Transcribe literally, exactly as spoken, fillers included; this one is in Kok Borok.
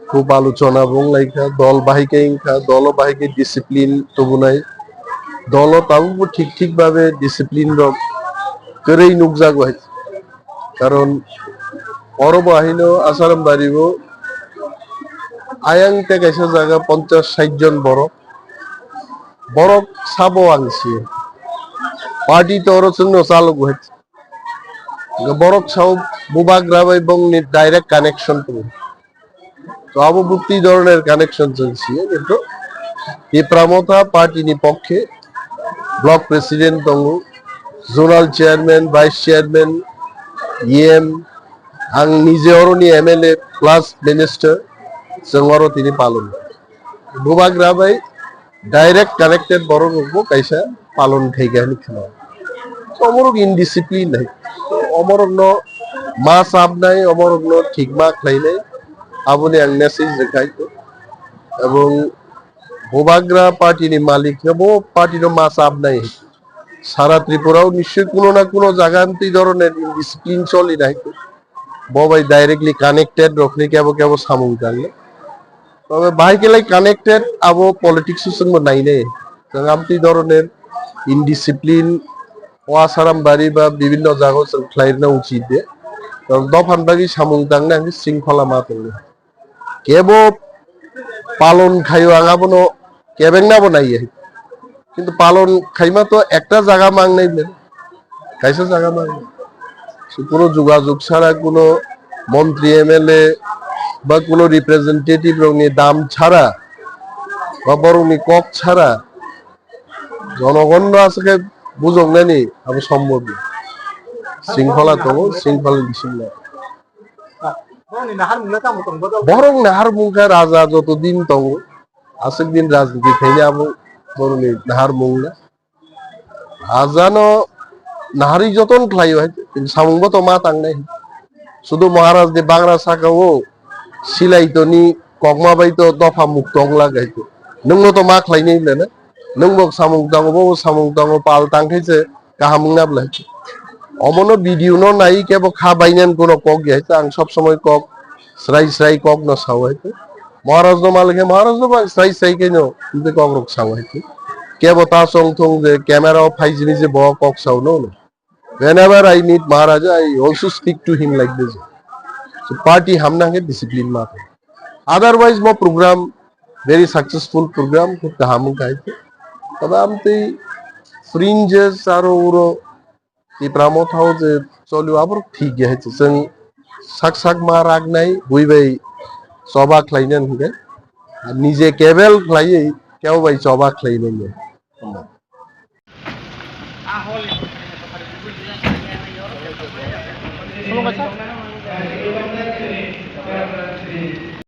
Khub aluchona bo wnglaikha, dol bahai khe wngkha, dolo bahai khe discipline tubunai, dolo tabukbo thik thik babe discipline rok kwrwi nukjago hai. Karon oro bo haino Asaram bari bo ayang tei kaisa jaga ponchash sait jon borok, borok sabo ang si party to oro chwngno chalogo hai. Borok sao Bubagra bai bongni direct connection tongo. To abo bukti doroner connection chwng siya, kintu Tipra Motha party ni pokkhe block president tongo, zonal chairman, vice chairman, E M, ang nije oroni M L A plus minister, chwng oro tini palon. Bubagra bai direct connected borok rokbo kaisa palon khaikha hinwi khna. Omorok indiscipline hai. Omorokno ma sabnai, omorokno thik ma khlainai, aboni ang message rwkha. Ebong Bubagra party ni malik no bo party no ma sabnai. Sara Tripura o nischoi kuno na kuno jaga amtwi doroner indiscipline choli nai. Bo bai directly connected rokni kebo kebo samung tangnai. Tobe bahai khe lai connected abo politics o chwngbo nainai. Chwng amtwi doroner indiscipline o Asaram bari ba bibinno jaga o chwng khlairwna uchit de. Karon dophan bagwi samung tangnai hwnkhe sringkhola ma tongnai. Kebo palon khaio ang abono kebengna bo naiya. Kintu palon khaima to ekta jaga mangnai bele. Kaisa jaga mangnai. So, kuno jugajug chara, kuno montri M L A ba kuno representative rokni dam chara ba borokni kok chara jonogonno aswk khe bujoknani abo sombhob ya. Sringkhola tongo, sringkhola bisingo. Borokni nahar mungla tamo tongo, bodol? Borok nahar mungkha raja joto din tongo. Aswk din rajniti khaina abo borokni nahar mungla. Rajano naharwi joton khlaio hai, samungbo to ma tangnai. Sudu Maharaj de bagra sakao silai toni kokma bai to dopha muk tong lagai to. Nwngno to ma khlainai le na? Nwng bo samung tango, bo samung tango, pal tang khe se kaham wngna bwlai. Omono video no nai khe bo kha bainani kuno kok ya hai to, ang sob somoi kok srai srai kok no sao hai to. Maharaj no malik he Maharaj no bang srai srai khe no tei kok rok sao hai to. Kebo ta chong thung je camera o phai jini je bo kok sao no no. Whenever I meet Maharaja, I also speak to him like this. So party hamna khe discipline ma. Otherwise, mo program very successful program, khub kaham wngkha hai. Tobe amtwi fringes aro uro Tipra Motha o je cholio abo thik ya hai. Chwng sak sak ma ragnai, bui bai choba khlainai hwnkhe. Nije kebel khlaiwi kebo bai choba khlainai.